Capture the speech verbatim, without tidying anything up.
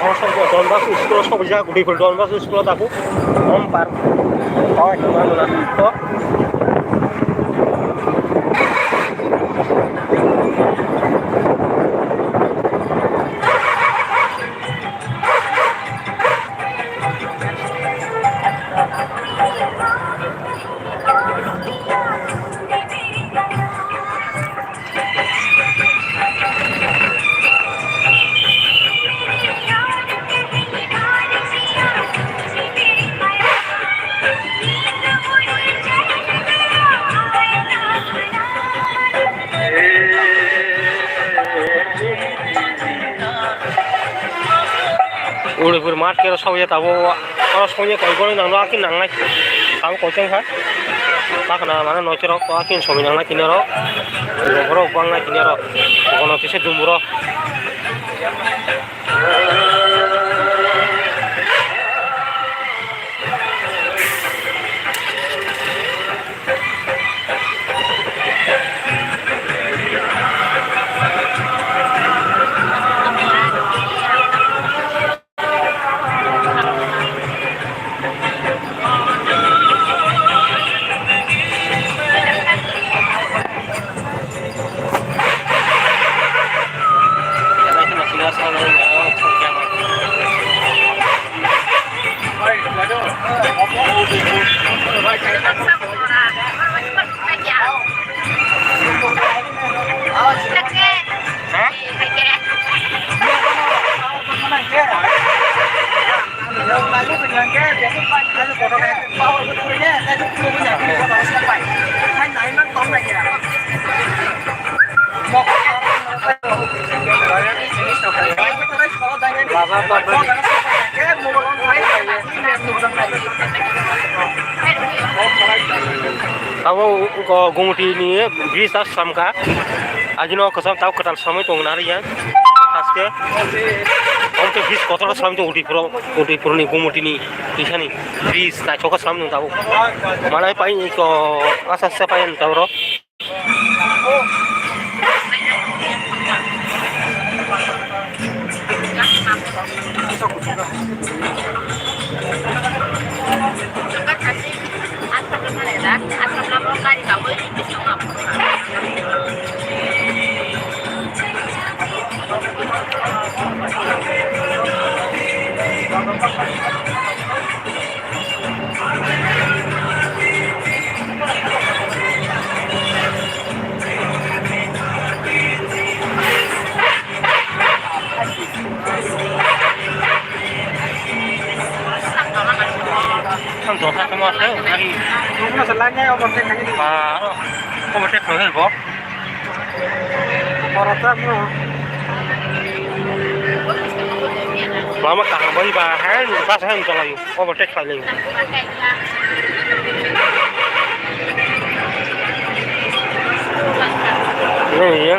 Oro sok Don Bosco school o sok jak, Udaipur Don Bosco school o tabuk. Om par. Oh, itu mana? Oh. Udaipur math khe sokya tabuk, oro sokya koi gori nang no akin nangnai. Tamo koi chang kha. Takna mane nochorok to akin sobi nangnai tini oro. Borok bangnai tini oro. Bono kisa dumuro. Abo wngkha Gumti ni bridge ta samkha. Ajino kwcham tabo kwtal samwi tong nari ya. Haste. Omo khe bridge kotor samwi tong Udaipur, Udaipur ni Gumti ni tisani bridge naithok khe samwi tong tabo. Malai pai ko asa se pai tabo. Ang dota tamo ase, nari. Tamo se lanya obo se kani. Ba, obo se koi bo. Borok ta mo. Lama kaham bai ba, hai, bus hai chalayo. Overtake khlai lai. Iya, iya.